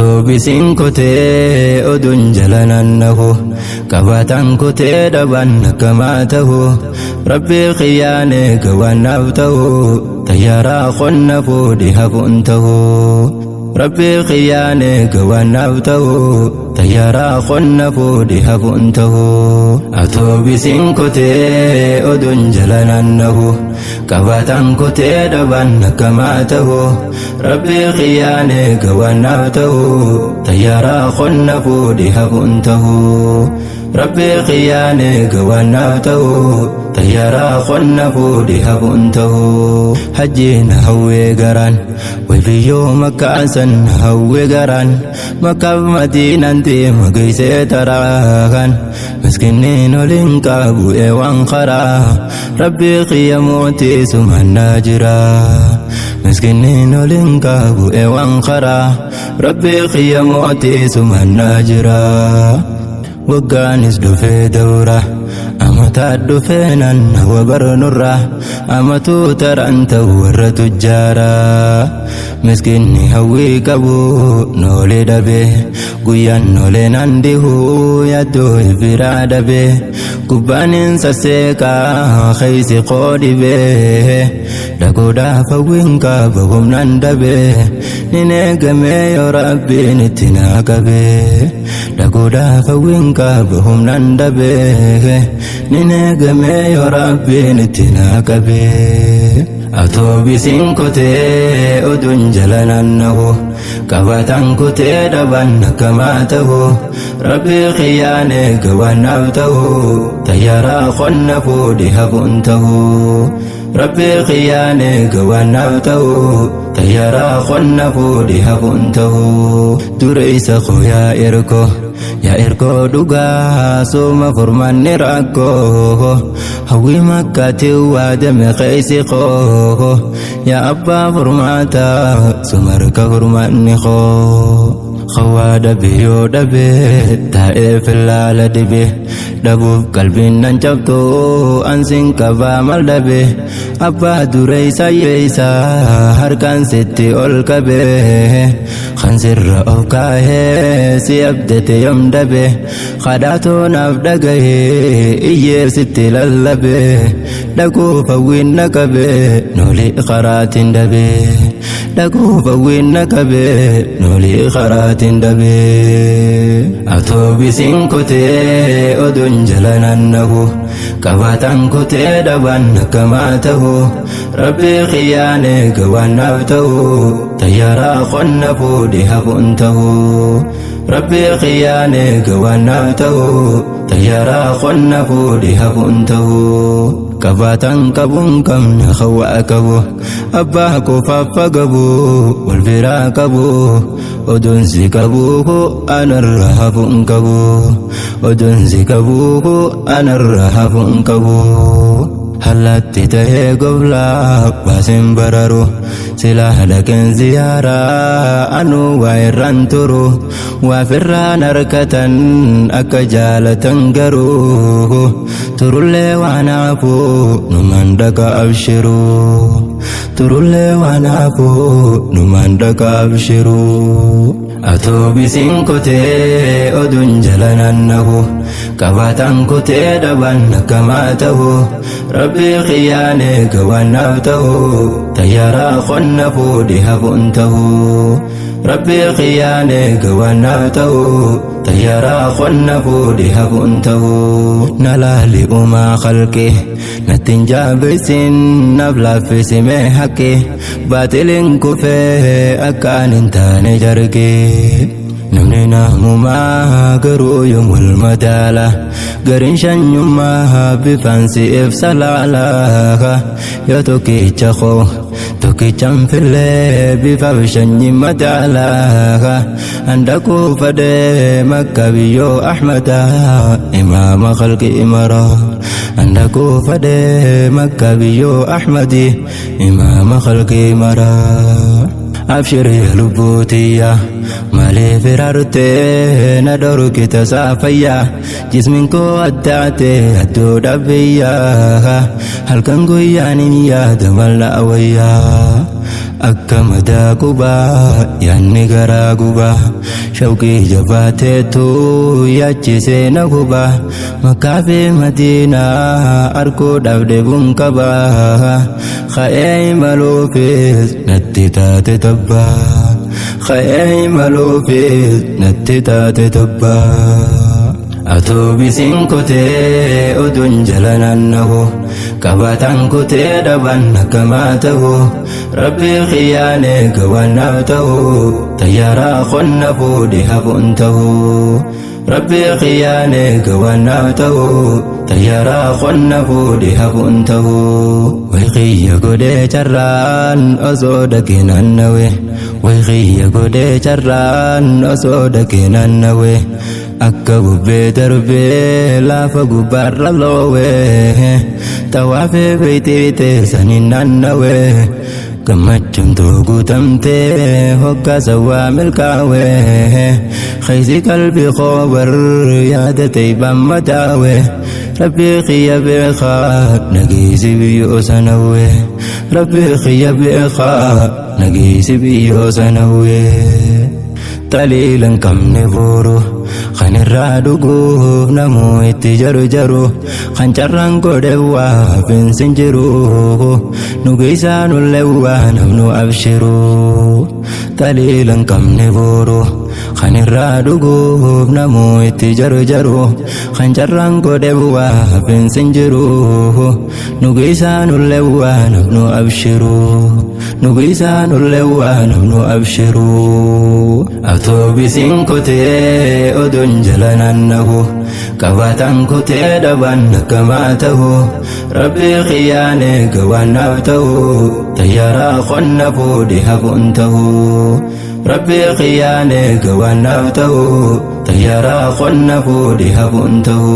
Atoobisiin kutee oduun jala naannahu qabaataan kutee dhabaan akkamaa tahu rabbii kiyyaan eega waan naaf tahu tayyaaraa qonna fuudhi hafuun tahu rabbii kiyyaan eega waan naaf tahu tayyaaraa qonna fuudhi hafuun tahu atoobisiin kutee oduun jala naannahu qabaataan kutee dhabaan akkamaa tahu rabbii kiyyaan eega waan naaf tahu tayyaaraa qonna fuudhi hafuun tahu rabbii kiyyaan eega waan naaf tahu tayyaaraa qonna fuudhi hafuun tahu hajjiin hawwee garaan waybiyyoo makkaasan hawwee garaan makkaaf madiinaan deema geessee taraakan miskinniin oliin qabu eewwan karaa rabbii kiyya mootii sumannaa jira miskinniin oliin qabu eewwan karaa rabbii kiyya mootii sumannaa jira waggaanis dhufee dawra amataa dhufee nannawa barnurra amatuu taran ta'u warra tujjaaraa miskinni hawwii qabu noolee dhabe guyyaan noolee nan dihuu yaaddoo biraa dhabe gubbaanin sasseeqaa keeysi koo dhibee dhaguudhaaf hawwiin qaba humnaan dhabe nin eegamee yoo rabbiin itti naa qabe dhaguudhaaf hawwiin qaba humnaan dhabe nin eegamee yoo rabbiin itti naa qabe. Atoobisiin kutee oduun jala naannahu qabaataan kutee dhabaan akkamaa tahu rabbii kiyyaan eega waan naaf tahu tayyaaraa qonna fuudhi hafuun tahu rabbii kiyyaan eega waan naaf tahu tayyaaraa qonna fuudhi hafuun tahu dura isa koo yaa erkoo yaa erkoo dhugaa sooma furmaanni rakkoo hawwii makkaatti waadame keeysi koo yaa abbaa furmaata sumarka furmaanni koo Khawaa dhabe yoo dhabe taa'ee fillaala dibe dhabuuf qalbiin nan cabtu ansin qabaa mal dhabe abbaa dureessa yeessa harkaan sitti ol qabe kan sirra of kaahee si abdate yoom dhabe kadhaatoo naaf dhagahee iyyee sitti lallabe dhaguuf hawwiin na qabe noolii karaatiin dhabe dhaguuf hawwiin na qabe noolii karaatiin dhabe atoobisiin kutee oduun jala naannahu qabaataan kutee dhabaan akkamaa tahu rabbii kiyyaan eega waan naaf tahu tayyaaraa qonna fuudhi hafuun tahu rabbii kiyyaan eega waan naaf tahu tayyaaraa qonna fuudhi hafuun tahu qabaataan qabuun qabne hawaa qabu abbaa kofaffa qabu wal biraa qabu oduun si qabu anarra hafuun qabu oduun si qabu anarra hafuun qabu hallatti tahee goblaa baasin bararu silaa dhaqeen ziyaaraa anuu waa irraan turu waafirraan harkatan akka jaalatan garuu turullee waan hafu numaan dhaqa abshiru turullee waan hafu numaan dhaqa abshiru Atoobisiin kutee oduun jala naannahu qabaataan kutee dhabaan akkamaa tahu rabbii kiyyaan eega waan naaf tahu tayyaaraa qonna fuudhi hafuun tahu rabbii kiyyaan eega waan naaf tahu tayyaaraa qonna fuudhi hafuun tahu na laali uumaa khalqi nattiin jaabeessin naaf laaffisime haqqi baatiliin kufee akkaan hin taane jarge namni naamumaa garuu yoom wal madaala gariin shanyummaa bifaan si ibsa laala yoo tokkicha koo tokkichaan fillee bifaaf shanyi madaala handaquu fadhee makka biyyoo ahmada imaama khalqi imara handaquu fadhee makka biyyoo ahmadi imaama khalqi mara abshir yaa lubbuutiyya maaliif iraartee na dhorkita saafayyaa jismiin koo addaate addoo dhabbiyyaa halkan guyyaan hin yaada mal na wayyaa. Akka madaa qubaa yaanni garaa gubaa shawqii jabaateetu yaachisee na gubaa Makkaa fi Madiinaa arguudhaaf dheebuun qabaa ka'ee imaluufis natti taate tabbaa ka'ee imaluufis natti taate tabbaa. Atoobisiin kutee oduun jala naannahu qabaataan kutee dhaban akkamaa ta'u rabbii kiyyaan eega waan naaf ta'u xayyaaraa qonna fuudhe hafuun ta'u rabbii kiyyaan eega waan naaf ta'u xayyaaraa qonna fuudhe hafuun ta'u way kiyya godhee carraan osoo dhaqee naannawe way kiyya godhee carraan osoo dhaqee naannawe. Akka bubbee darbee lafa gubbaarra loowee xawaafee beeytii teessaniin naannawee gammachuun too guutamtee hoggaa sawwaa milkaawee keessi qalbii koo bar yaada ta'e madaawee rabbii kiyya beekaa nageessi biyyoo sanawwee rabbii kiyya beekaa nageessi biyyoo sanawwee. Xaliilan qabne boru kan irraa dhuguuf namuu itti jaru jaru kan carraan godhe waa finsin jiru nu geessaa nullee waa namnu abshiru. Xaliilan qabne boru kan irraa dhuguuf namuu itti jaru jaru kan carraan godhe waa finsin jiru nu geessaa nullee waa namnu abshiru. Nu geessaa nullee waa namnu abshiru. Atoobisiin kutee oduun jala naannahu qabaataan kutee dhaban akkamaa ta'u rabbii kiyyaan eega waan naaf ta'u xayyaaraa qonna fuudhe hafuun ta'u rabbii kiyyaan eega waan naaf ta'u xayyaaraa qonna fuudhe hafuun ta'u.